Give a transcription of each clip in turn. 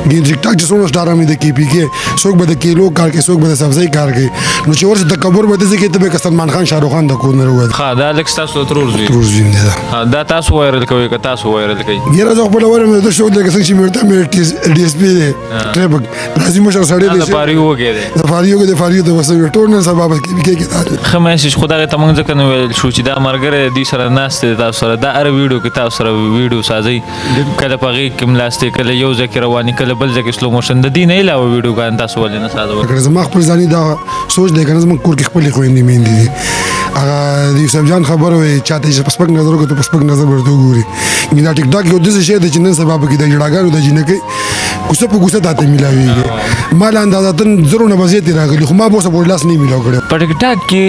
ګین ټیک ټاک چې څومره سټار مې د کې پی کې، څوک به د کیلو کار کوي، څوک به د سبزۍ کار کوي، نو چې ورشه تکبر به داسې کوي ته به که سلمان خان، شاهرخ خان د کور نه راووت. ښه، دا لږ ستاسو د ترور زوی؟ ترور زوی مې دی دا. ښه، دا تاسو وایرل کوئ که تاسو وایرل کوئ؟ یاره، زه خپله وایم، د شوق دی که څنګه چې مې ورته مې ډي اس پي دی، ټریفک راځي، مشر سړی دا دی. د فاریو وږی دی. د فاریو کې، د فاریو د بس ټول نن سبا بس کې پی کې دا دی. ښه میسج خو دغه ته مونږ ځکه نه ویل شو چې دا مرګره دوی سره ناست دی، تاسو سره دا هر ویډیو کې تاسو سره ویډیو سازي، کله په غیږ کې ملاستې، کله یو ځای کې رواني، کله بل ځای کې سلو موشن. د دې نه علاوه ویډیوګان تاسو ولې نه سازوئ؟ کړه، زما خپل ځاني دا سوچ دی کنه، زموږ کور کې خپلې خویندې میندې دي. هغه د یوسف جان خبره وي، چاته چې په سپک نظر وکړي په سپک نظر ورته وګوري. دا ټیک ټاک یو داسې شی دی چې نن سبا پکې د جړاګانو د جینکۍ کوڅه په کوڅه تاته میلاویږي. ما له اندازه تن زرو نه به زیاتې راغلي، خو ما به اوسه پورې لاس نه میلاو کړی. په ټیک ټاک کې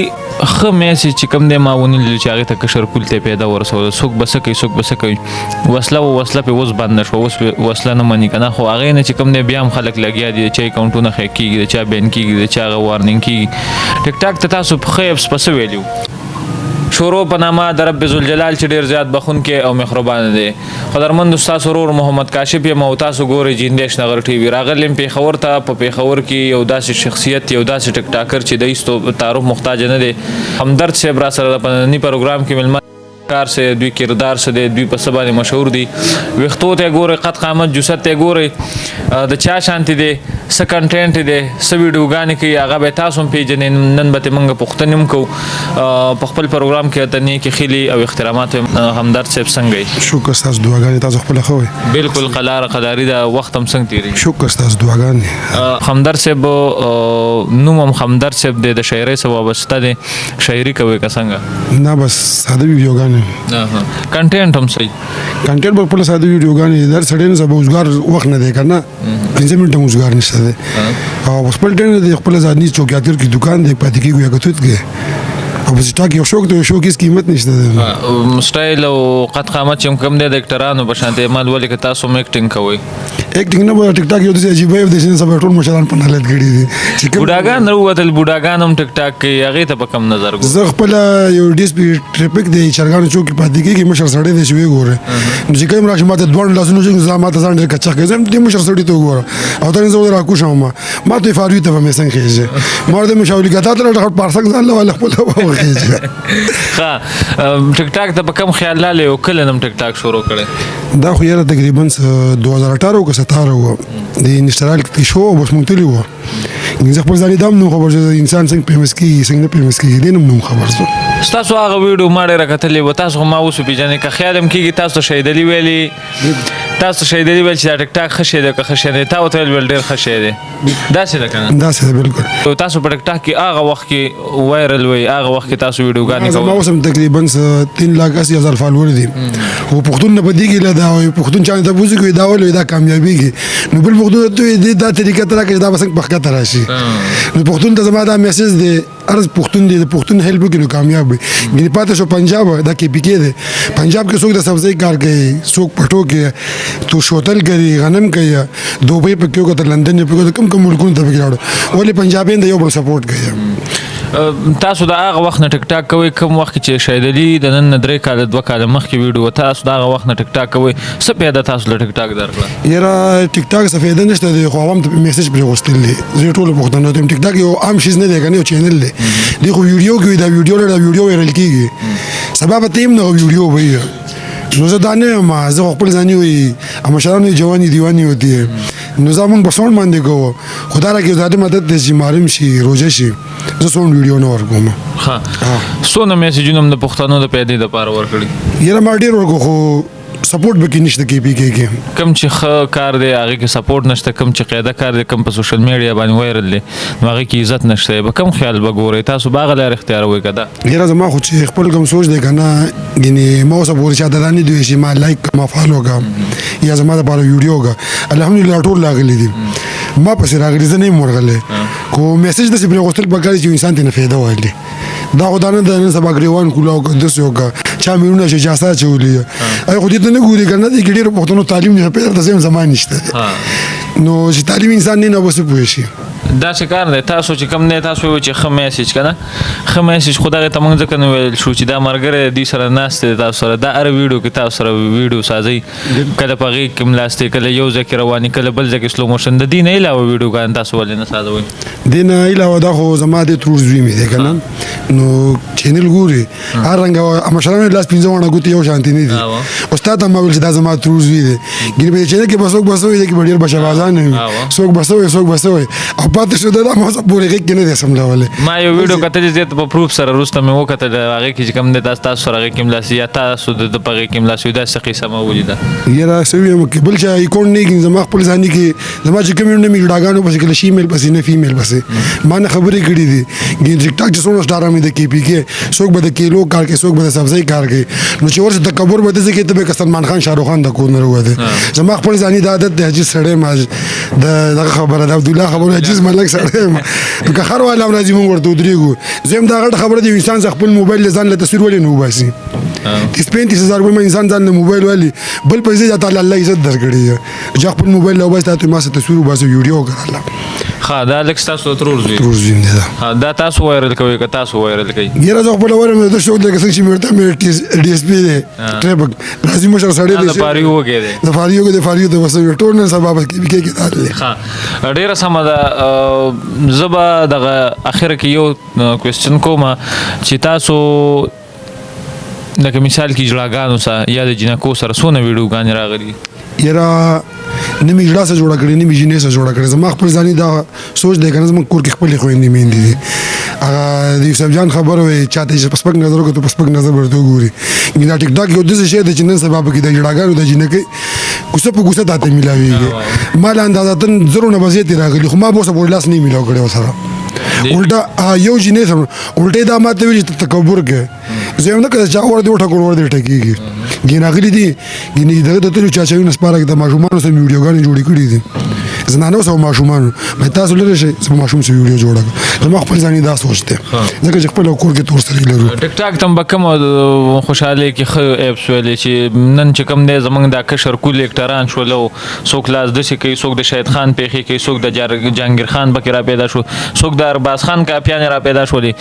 ښه میسج چې کوم دی، ما ونه لیدل چې هغې ته کشر پول ته پیدا ورسوله. څوک به څه کوي، څوک به څه کوي، وسله و وسله پې اوس بنده شوه، اوس پې وسله نه مني که نه، خو هغې نه چې کوم دی بیا هم خلک لګیا دي، د چا اکاونټونه هیک کېږي، د چا بین کېږي، د چا هغه وارنینګ کېږي. ټیک ټاک ته تاسو ښه اپس په څه ویلي وو؟ شروع په نامه د رب ذوالجلال چې ډیر زیات بخونکی او مهربان دی. قدرمند، تاسو ورور محمد کاشف یم او تاسو ګورئ جیندیش نغر ټي وي. راغلم پېښور ته، په پېښور کې یو داسې شخصیت، یو داسې ټیک ټاکر چې د هیڅ تعارف محتاج نه دی، همدرد صاحب را سره په نني پروګرام کې مېلمه. کار څه، دوی کردار څه دی، دوی په څه باندې مشهور دي؟ ویښتو ته ګورئ، قد قامت جثت ته ګورئ، د چا شانتي دی، څه کنټینټ دی، څه ویډیوګانې کوي، هغه به تاسو هم پیژنئ. نن به ترې موږ پوښتنې هم کوو په خپل پروګرام کې. ته نیکې هیلې او احترامات. همدرد صاحب، څنګه یې؟ شکر، ستاسو دعاګانې. تاسو خپله ښه وئ؟ بالکل قلار قداري ده. وخت هم څنګه تېرېږي؟ شکر، ستاسو دعاګانې. همدرد صاحب، نوم هم همدرد صاحب دی، د شاعرۍ سره وابسته دی. شاعري کوئ که څنګه؟ نه، بس ساده ویډیوګانې. کنټینټ هم صحیح؟ کنټینټ به خپل ساده ویډیوګانې. در سړی نه سبا اوزګار وخت نه دی که نه، 5 منټه هم اوزګار نشته دی او خپل ټین دی، خپل ځاني چوکیاتر کې دکان دی، پاتې کېږي یا کتوت کې او بس ټاک یو شوق دی، شوق هیڅ قیمت نشته دی. سټایل او قد قامت چې کوم دی، د اکټرانو په شان دی. مال ولې که تاسو هم اکټینګ کوئ؟ اکټینګ نه، به ټیک ټاک یو داسې عجیبه دی چې سبا ټول مشران په نالت کړي دي چې بوډاګان راووتل، بوډاګان هم ټیک ټاک کوي، هغې ته په کوم نظر ګورئ؟ زه خپل یو ډي اس پي ټریفک دی، چرګانو چوک کې پاتې کېږي، مشر سړی دی چې ویې ګوره، نو چې کوم راشي ماته دواړو لاسونو چې زه ماته ځان ډېر کچه کوي، زه دې مشر سړي ته وګوره او ته زه راکوشم، ما ته فاروي ته به مې څنګه خېږي، ما ورته مشاولي کته ته ډېر پارسنګ ځان له خپل وخېږي. ښه، ټیک ټاک ته په کوم خیال لاله او کله نم ټیک ټاک شروع کړی؟ دا خو یاره تقریبا 2018 که 17 و، د انشترال کې شو، بس مونږ تللی وو. زه خپل ځان دم نو خبر چې انسان څنګه فیمس کیږي، څنګه نه فیمس کیږي، دې نم خبر زه. ستاسو هغه ویډیو ما ډېره کتلې و، تاسو خو ما اوس پیژنې که خیال هم کیږي. تاسو شهید علي ویلي، تاسو شهید علي ویل چې دا ټیک ټاک ښه شی دی که ښه شی دی؟ تا ورته ویل ډېر ښه شی دی، داسې ده که نه؟ داسې ده، بالکل. تاسو په ټیک ټاک کې هغه وخت کې وایرل وئ، هغه وخت کې تاسو ویډیوګانې زما کولې؟ اوس هم تقریبا 3,80,000 فالوور دي، خو پښتون نه پدې له دا پښتون چا ته بوزي کوي، دا ولې دا کامیابیږي، نو بل پښتون ته دې دا طریقه تر کې دا بس په ښکته راشي. نو پښتون ته زما دا میسج دی، ارز پښتون دی، د پښتون هیلپ وکړي نو کامیاب وي. ګینه پاتې شو پنجاب، دا کې پی کې دی. پنجاب کې څوک د سبزۍ کار کوي، څوک پټو کې تو شوتل کوي، غنم کوي، دوبۍ په کې وکړه، لندن په کې، کوم کوم ملکونو ته پکې راوړو. ولې پنجابین د یو بل سپورټ کوي؟ تاسو د هغه وخت نه ټیک ټاک کوئ کوم وخت چې شهید علي د نن نه 3 کاله، 2 کاله مخکې ویډیو، تاسو د هغه وخت نه ټیک ټاک کوئ، څه پیدا تاسو له ټیک ټاک درکړه؟ یاره، ټیک ټاک څه فایده نشته دی، خو عوام ته میسج پرې غوښتل دي. زه ټول پښتنو ته، ټیک ټاک یو عام شیز نه دی کنه، یو چینل دی. دی خو ویډیو کوي، دا ویډیو له ویډیو وایرل کیږي، سبا به تیم نه ویډیو وي. نو زه دا نه یم، زه خپل ځاني وي، مشرانو جواني دیواني ہوتی ہے، نو زه مونږ په ساوند باندې کوو. خدا را کې زیاته مدد دی چې معلوم شي، روزه شي، زه ساوند ویډیو نه ورکوم. ښه، څونه میسجونه هم د پښتنو د پیدې دپاره ورکړي؟ یاره، ما ډېر ورکو، خو سپورټ به کې نشته کې پی کې کې. کم چې ښه کار دی هغه کې سپورټ نشته، کم چې قاعده کار دی، کم په سوشل میډیا باندې وایرل دی، نو هغه کې عزت نشته. به کم خیال به ګورئ تاسو، به هغه لار اختیاروئ که دا؟ یاره، زما خو چې خپل کوم سوچ دی که نه، ګینې ما اوسه پورې چاته دا نه دی چې ما لایک، ما فالو کا یا زما دپاره ویډیو کا. الحمدلله ټول راغلي دي، ما پسې راغلي، زه نه یم ورغلی. خو میسج داسې پرې غوښتل پکار چې انسان ته نه فایده واخلي. دا خو دا نه ده نن سبا ګریوان کولاو که داسې وکړه، چا میرونه چې چا ساه چولي، ای خو دې ته نه ګوري که نه، دې کې ډېرو پښتنو تعلیم نشته، پیدا ته زما نشته. نو چې تعلیم انسان نه، نه بس پوه شي. دا څه کار دی تاسو چې کم نه تاسو وی چې ښه میسج کنه، ښه میسج خو دغه ته مونږ ځکه نه ویل شو چې دا مرګره دی سره ناست دی تاسو سره دا هر ویډیو کې تاسو سره ویډیو سازي، کله په غیږ کې ملاستې، کله یو ځای کې رواني، کله بل ځای کې سلو موشن. د دې نه علاوه ویډیوګان تاسو ولې نه سازوئ؟ دې نه علاوه دا خو زما د ترور زوی مې دی که نه، نو چینل ګوري هر رنګه مشرانو لاس پنځه واڼه ګوتې یو شانتې نه دي. استاد ته ما ویل چې دا زما ترور زوی دی، ګینې په چینل کې به څوک به څه وایي، کې به ډېر بشبازان وي، څوک به څه وایي، څوک به څه وایي، او پاتې شو دا ما اوسه پورې غېږ کې نه دی سملولی. ما یو ویډیو کتلې زه په پروف سره وروسته مې وکتل، هغې کې چې کوم دی تاسو سره هغې کې ملاس یا تاسو د ده په غېږ کې ملاس وي، داسې قصه ما ولیده. یاره څه ووایم که بل چا اکاونټ نه کړي، زما خپل ځاني کې زما چې کوم نه مې ویډیوګانو پسې کله شیمیل پسې نه فیمیل پسې ما نه خبرې کړې دي. ګین ټیک ټاک چې څومره سټاران مې د کې پي کې، څوک به د کیلو کار کوي، څوک به د سبزۍ کار کوي، نو چې ورشه تکبر به داسې کوي ته به که سلمان خان شاهرخ خان د کور نه راووتی. زما خپل ځاني دا عادت دی، عجیز سړی ما د دغه خبره د عبدالله خبره عجیز ملک سړی یم، نو که هر والا هم راځي موږ ورته ودرېږو. زه هم دا غټه خبره دی، انسان ځه خپل موبایل له ځان له تصویر ولې نه وباسي؟ 30-35 هزار روپۍ انسان ځان له موبایل والي بل په ځای تعالی الله عزت درکړي، چې خپل موبایل له وباسي ته ما څه تصویر وباسي ویډیو کړه. ښه دا لږ ستاسو د ترور زوی؟ ترور زوی مې دی. دا تاسو وایرل کوئ که تاسو وایرل کوئ؟ یاره زه خپله وایم د شوق دی، که څنګه چې مې ورته مې ډي اس پي دی ټریفک راځي مشر سړی دی، د فاریو وږی دی، د فاریو د فاریو د وسوي ټول نن سبا به کې کې دا دی. ښه ډېره سمه ده. زه به دغه اخره کې یو کوېسچن کوم چې تاسو لکه مثال کې جړاګانو سره یا د جینکو سره څونه ویډیوګانې راغلي؟ یاره نه مې جړا سره جوړه کړې، نه مې جینۍ سره جوړه کړې. زما خپل ځاني دا سوچ دی که نه، زموږ کور کې خپلې خویندې میندې دي. هغه د یوسف جان خبره وایي چاته چې په سپک نظر وکړو په سپک نظر ورته وګوري. دا ټیک ټاک یو داسې شی دی چې نن سبا پکې د جړاګانو د جینکۍ کوڅه په کوڅه تاته میلاویږي. ما له اندازه تن زرو نه به زیاتې راغلي، خو ما به اوسه پورې لاس نه میلاو کړی ورسره. الټه یو جینۍ سره الټه دا ماته ویل چې تکبر کوې، زه هم نه که چا ور دې وټکول ور دې ټکېږي. ګین راغلي دي، ګینې دغه د تلو چاچاوي نه سپاره کې د ماشومانو سره مې ویډیوګانې جوړې کړې دي، زنانو سره ماشومانو. مې تاسو لرې شئ زه ماشوم سره ویډیو جوړه کړم. زما خپل ځاني دا سوچ دی، ځکه چې خپل کور کې تور سره لرو. ټیک ټاک ته به کوم خوشحالۍ کې ښه اپس ویلې چې نن چې کوم دی زمونږ دا کشر کول اکټران شول، څوک لاس داسې کوي، څوک د شاهد خان پېښې کوي، څوک د جهانګیر خان پکې را پیدا شو، څوک د ارباز خان کاپیانې را پیدا شولې.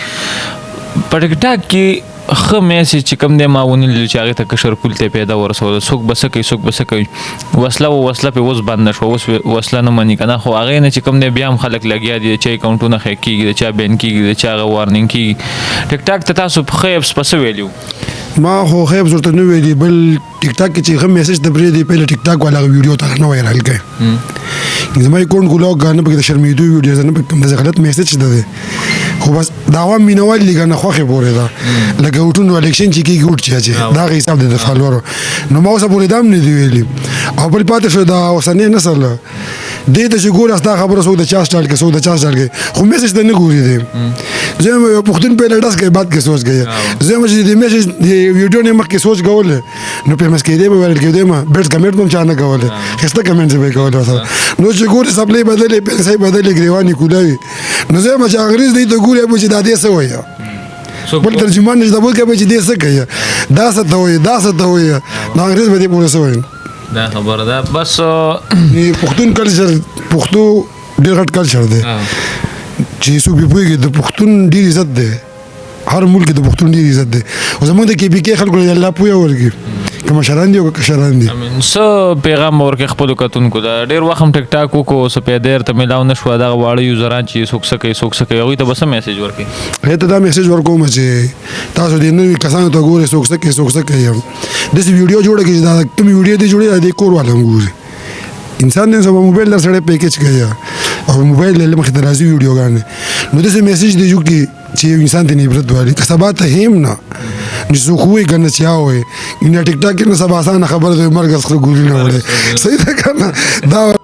په ټیک ټاک کې ښه میسج چې کوم دی ما ونه لیدل چې هغې ته کشر کول ته پیدا ورسوله، څوک به څه کوي، څوک به څه کوي، وسله و وسله پې اوس بنده شوه، اوس وسله نه مني که نه، خو هغې نه چې کوم دی بیا هم خلک لګیا دي، د چا اکاونټونه هیک کېږي، د چا بین کېږي، د چا هغه وارنینګ کېږي. ټیک ټاک ته تاسو ښه اپس په څه ویلي وو؟ ما خو ښه اپس ورته نه ویلي، بل ټیک ټاک کې چې ښه میسج ته پرېږدي پهله ټیک ټاک والا هغه ویډیو ته نه وایرل کوي. زما اکاونټ ګلاو که نه پکې د شرمېدو ویډیو ده، نه پکې کوم داسې غلط میسج ده دی، خو بس د عوام مینوال دي که نه خوښې پورې ده، لکه ووټونو الیکشن چې کېږي ووټ چې اچي د هغه حساب دی د فالورو. نو ما اوسه پورې دا هم نه دي ویلي. او بل پاتې شو دا اوسنی نسل دې ته چې ګوره ستا خبره څوک د چا سټایل کوي، څوک د چا سټایل کوي، خو میسج ته نه ګوري دی. زه یم یو پښتون پهله ډس کوي بعد کې سوچ کوي. زه یم چې د میسج د ویډیو نه مخکې سوچ کول نو فیمس کېدی به وایرل کېدی ما بیټ کمنټ به هم چا نه کولی، ښایسته کمنټ به یې کول ورسره. نو چې ګوري څپلۍ بدلې، پیسې بدلې، ګریوان یې کولاوي. نو زه یم چې انګرېز دی ته ګوري به چې دا دې څه وایي، بل ترجمان نشته بل کوي چې دې څه کوي، دا څه ته وایي، دا څه ته وایي، نو انګرېز به دې پورې څه وایي. دا خبره ده بس. پښتون کلچر، پښتو ډېر غټ کلچر دی چې څوک پرې پوهېږي. د پښتون ډېر عزت دی، هر ملک کې د پښتون ډېر عزت دی. خو زموږ د کې پي کې خلکو له الله پوهه ورکړي که مشران دي او که کشران دي. څه پیغام به ورکړې خپلو کتونکو ته؟ ډېر وخت هم ټیک ټاک وکړو، څه پیدا ورته میلاو نه شوه، دغه واړه یوزران چې څوک څه کوي څوک څه کوي، هغوی ته به څه میسج ورکړې؟ هغې ته دا میسج ورکوم چې تاسو دې نوي کسانو ته ګورئ څوک څه کوي څوک څه کوي، داسې ویډیو جوړه کړئ چې دا کومې ویډیو دې جوړې دې کور والا هم ګوري. انسان نن سبا موبایل در سره پیکج کوي او موبایل له مخې ته راځي ویډیوګانې، نو داسې میسج دې جوړ کړي چې یو انسان ته عبرت والي، که سبا ته هم نه نو څوک وایي که نه چې وایي نه ټیک ټاک کې نو سبا اسانه خبره ده، مرګ څخه ګولي نه وړي. صحیح ده که نه؟ دا